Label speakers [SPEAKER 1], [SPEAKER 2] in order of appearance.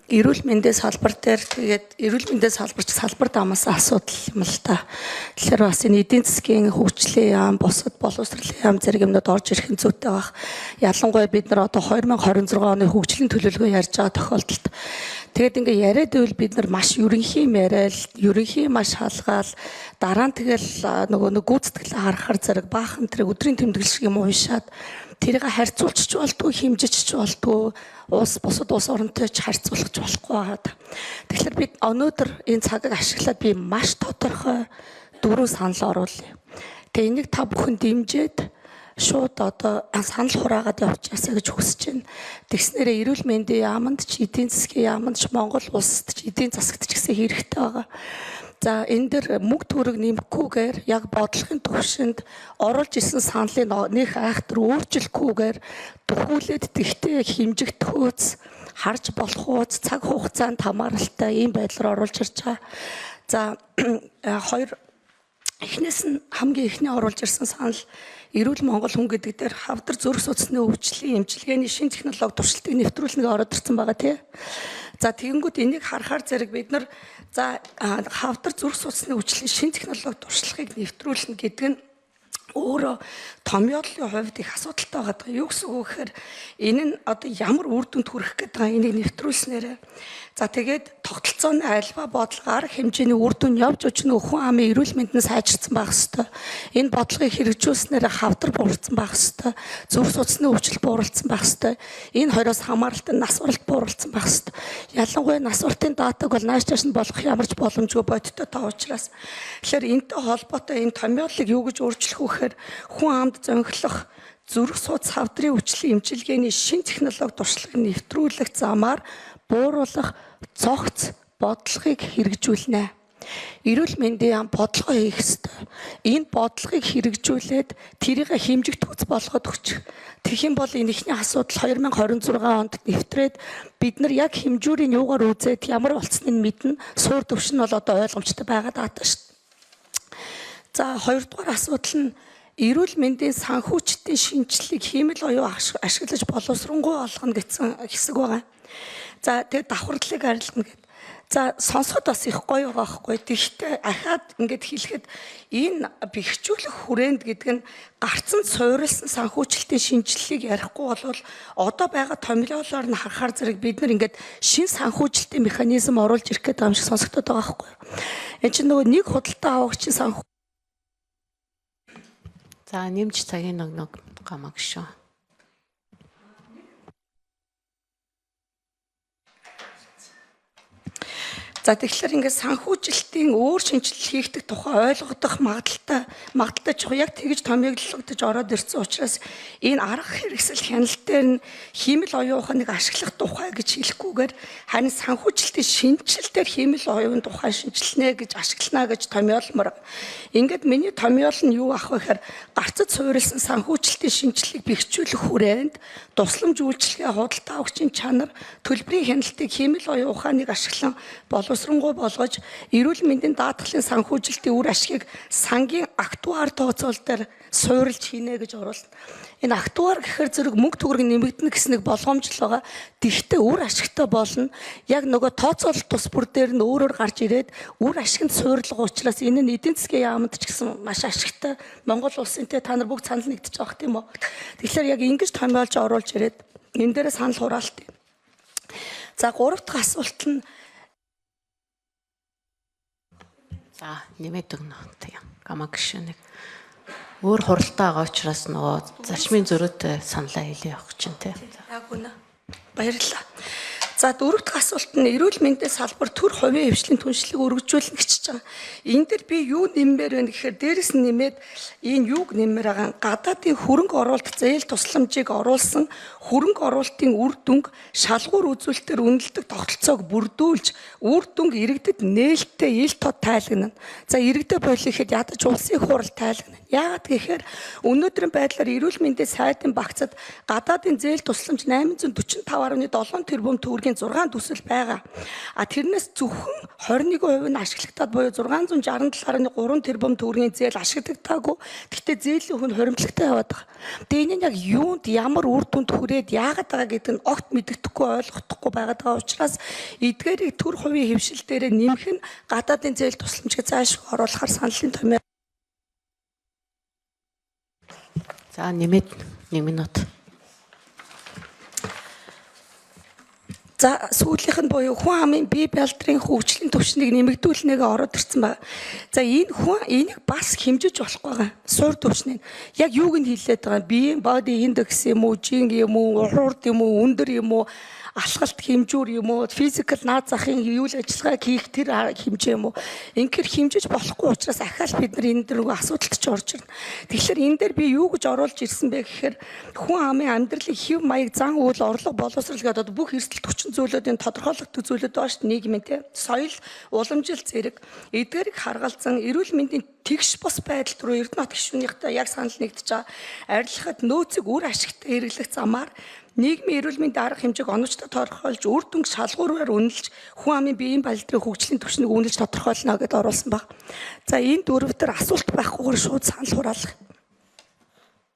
[SPEAKER 1] Эрүүл мэндийн салбар дээр, тэгээд эрүүл мэндийн салбарч салбар дамсан асуудал юм л та. Тэгэхээр бас энэ эдийн засгийн хөгжлийн яам, бусад боловсролын яам зэрэг юмнууд орж ирэх нь зүйтэй байх. Ялангуяа бид нар одоо 2026 оны хөгжлийн төлөвлөгөө ярьж байгаа тохиолдолд тэгээд ингээ яриад байвал бид нар маш ерөнхий юм яриад, ерөнхий маш хаалгаал, дараа нь тэгэл нөгөө нэг гүйцэтгэл харахаар зэрэг баахан тэрэг өдрийн тэмдэглэл шиг юм уншаад тэрийг харьцуулчих болдгоо, хэмжиж болдгоо, улс бусад улс оронтой ч харьцуулах болохгүй байгаад. Тэгэхээр бид өнөөдөр энэ цагийг ашиглаад би маш тодорхой дөрвөн санал оруулъя. Тэгээ энийг та бүхэн дэмжиж шууд одоо санал хураагаад явчихаасаа гэж хүсэж байна. Тэгснээрээ эрүүл мэндийн яаманд ч, эдийн засгийн яаманд ч, Монгол улсад ч, эдийн засагт ч гэсэн хэрэгтэй байгаа. За, энэ дэр мөнгө төгрөг нэмэхгүйгээр, яг бодлогын төвшөнд оруулж исэн саналыг нэх айхтар өөрчлөхгүйгээр дөхүүлээд, тэгтээ хэмжигдэх хөөц, харж болох хөөц, цаг хугацаанд хамааралтай ийм байдлаар оруулж ирж байгаа. За, хоёр эхнээс нь хамгийн эхний оруулж ирсэн санал эрүүл Монгол хүн гэдэг дээр хавдар зүрх судасны өвчлийн эмчилгээний шинэ технологи туршилтыг нэвтрүүлнэ гэж ороод ирсэн байгаа, тий. За, тэгэнгүүт энийг харахаар зэрэг бид нар за хавдар зүрх судасны өвчлийн шинэ технологи туршлагыг нэвтрүүлнэ гэдэг нь өөрөө томьёоллын хувьд их асуудалтай байгаа. Юу гэсэн үг гэхээр энэ нь одоо ямар үр дүнд хүрэх гээд байгаа, энийг нэвтрүүлснээрээ. За, тэгээд тогтолцооны альва бодлого, арга хэмжээний үр дүн явж өчнө, хүн амын эрүүл мэнд нь сайжирсан байх хэвээр. Энэ бодлогыг хэрэгжүүлснээр хавдар бууралцсан байх хэвээр. Зүрх судасны өвчлөл бууралцсан байх хэвээр. Энэ хоёроос хамааралтай нас баралт бууралцсан байх хэвээр. Ялангуяа нас баралтын датаг бол нааш цааш нь болгох ямар ч боломжгүй бодиттой тоо учраас. Тэгэхээр энэтэй холбоотой энэ томьёоллыг юу гэж өөрчлөх вэ гэхээр хүн амд зөнхлөх зүрх судас хавдрын өвчлийн эмчилгээний шинэ технологи туршлагыг нэвтрүүлэх замаар бууруулах цогц бодлогыг хэрэгжүүлнэ. Эрүүл мэндийн яам бодлогоо хийх ёстой. Энэ бодлогыг хэрэгжүүлээд тэрийг хэмжигдэхүйц болгоод өгчих. Тэгэх юм бол энэ ихний асуудал 2026 онд нэвтрээд бид нар яг хэмжүүрийн юугаар үзээд ямар болцсныг мэднэ. Суур төвшин нь бол одоо ойлгомжтой байгаа дата шүү дээ. За, хоёрдугаар асуудал нь эрүүл мэндийн санхүүжилтийн шинжилгээг хиймэл оюун ашиглаж боловсронгуй болгоно гэсэн хэсэг байгаа. За, тэгээд давхарлалыг арилгана гэд. За, сонсоход бас их гоё байгаа байхгүй. Тэгэхдээ ахаад ингээд хэлэхэд энэ бэхжүүлэх хүрээнд гэдэг нь гарцсан суурилсан санхүүжилтийн шинжилгээг ярихгүй болвол одоо байгаа томилоолоор нь харахаар зэрэг бид нар ингээд шин санхүүжилтийн механизм оруулж ирэх гэдэг юм шиг сонсогдоод байгаа байхгүй. Энд чинь нөгөө нэг худалдаа авагчийн санхүү
[SPEAKER 2] За, нэмж цагийн нэг нэг гамаг шүү.
[SPEAKER 1] За, тэгэхээр ингээд санхүүжилтийн өөр шинжилэл хийгдэх тухай ойлгодох магадлалтай чухал, яг тэгж томьёоллогдож ороод ирсэн учраас энэ арга хэрэгсэл хяналт дээр нь хиймэл оюун ухааныг ашиглах тухай гэж хэлэхгүйгээр харин санхүүжилтийн шинжилэл дээр хиймэл оюун тухай шинжилнэ гэж, ашиглана гэж томьёолмор. Ингээд миний томьёол нь юу ах вэ гэхээр гарцад суурилсан санхүүжилтийн шинжилгээг бэхжүүлэх хүрээнд тусламж үйлчилгээ, худалдаа авагчийн чанар, төлбөрийн хяналтыг хиймэл оюун ухааныг ашиглан боловсронгуй болгож эрүүл мэндийн даатгалын санхүүжилтийн үр ашгийг сангийн актуар тооцоол дээр суурилж хийнэ гэж оруулна. Энэ актуар гэхээр зэрэг мөнгө төгрөг нэмэгдэнэ гэсэн нэг болгоомжлол байгаа. Тэгвэл үр ашигтай болно. Яг нөгөө тооцоолол тус бүр дээр нь өөрөөр гарч ирээд үр ашигт суурилга учраас энэ нь эдийн засгийн яамд ч гэсэн маш ашигтай. Монгол улсын те та нар бүгд санал нэгдэж байгаа тийм үү? Тэгэхээр яг ингэж томьёолж оруулж ирээд энэ дээрээ санал хураалт. За, гурав дахь асуулт нь
[SPEAKER 2] За, нэмээд өгнө. Тийм. Гамаг шүү нэг. Өөр хуралдаа байгаа учраас нөгөө зарчмын зөрүүтэй саналаа хэлээ явах чинь тий.
[SPEAKER 1] Яг үнэ. Баярлалаа. За, дөрөв дэх асуулт нь эрүүл мэндийн салбар төр хувийн хвшлийн түншлэлийг өргөжүүлнэ гэж байгаа. Энэ дэр би юу нэммээр байна гэхээр дээрэс нь нэмээд энэ юуг нэммээр байгаа, гадаадын хөрөнгө оруулалт зээл тусламжийг оруулсан хөрөнгө оруулалтын үр дүнг шалгуур үзүүлэлтээр үнэлдэг тогтолцоог бүрдүүлж үр дүнг иргэдэд нээлттэй ил тод тайлгнана. За, иргэдэд болихэд ядаж улсын хурал тайлгнана. Яагаад гэхээр өнөөдрийн байдлаар эрүүл мэндийн сайдын багцад гадаадын зээл тусламж 845.7 тэрбум төгрөгийн төгрөгийн 6 төсөл байгаа. А тэрнээс зөвхөн 21% нь ашиглагдаад буюу 667.3 тэрбум төгрөгийн зээл ашиглагдаагүй. Гэхдээ зээлийн хүн хоримтлагтай яваад байгаа. Тэгээ энэ нь яг юунд ямар үр дүнд хүрээд яагаад байгаа гэдэг нь огт мэддэхгүй, ойлгохдохгүй байгаад байгаа учраас эдгээрийг төр хувийн хэвшил дээрээ нэмэх нь гадаадын зээл тусламжийг зайлшгүй оруулахар саналын томьёо.
[SPEAKER 2] За, нэмээд 1 минут.
[SPEAKER 1] За, сүүлийнх нь буюу хүн амын бие бялдрын хөгжлийн түвшнийг нэмэгдүүлнэгээ ороод ирсэн байна. За, энэ хүн энийг бас хэмжиж болохгүй байгаа. Суур түвшнийг яг юуг нь хилээд байгаа юм? Биеийн body index юм уу, жин юм уу, урд юм уу, өндөр юм уу, алхалт хэмжүүр юм уу, physical наад захын үйл ажиллагаа хийх тэр хэмжээ юм уу? Инхээр хэмжиж болохгүй учраас ахаал бид нар энэ дэр нөгөө асуудалд ч орж ирнэ. Тэгэхээр энэ дээр би юу гэж оруулж ирсэн бэ гэхээр хүн амын амьдралын хэв маяг, зан үйл, орлого, боловсрол гэдэг одоо бүх эрсдэл хүчин зүйлүүдийн тодорхойлогддог зүйлүүд байгаа шүү дээ нийгмийн, те. Соёл, уламжлал зэрэг эдгээрийг харгалзан эрүүл мэндийн тэгш бус байдал руу Эрдэнэт гишүүнийхтэй яг санал нэгдэж байгаа. Арилгахад нөөцийг үр ашигтай хэрэглэх замаар нийгмийн эрүүл мэндийн арга хэмжээг оновчтой тодорхойлж, үр дүнг шалгуураар үнэлж, хүн амын биеийн балдрын хөгжлийн түвшнийг үнэлж тодорхойлно гэдээ оруулсан баг. За, энэ дөрөв төр асуулт байхгүйгээр шууд санал хураалах.